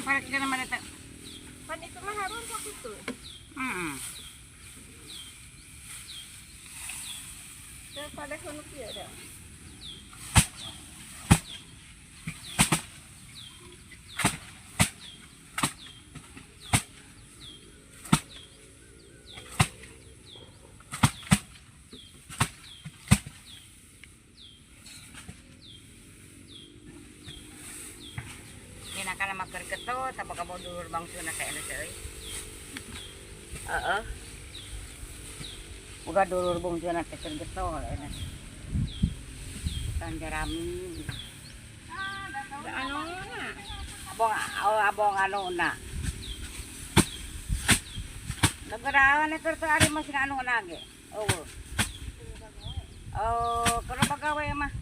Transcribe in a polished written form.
Para kita naman ito. Pan itu mah harus waktu itu. Pada kono kieu dah. Kinaka na magkargato, tapos ka mo dulur bangso na sa ino siya, oy. Oo. Uga dulur bangso na sa kargato, ano. Tan jarami. Ano na? Abong, oh, abong ano na. Nagarawan na karto ari mo sina ano na ge. Oo. Oh, pero bagaway ma.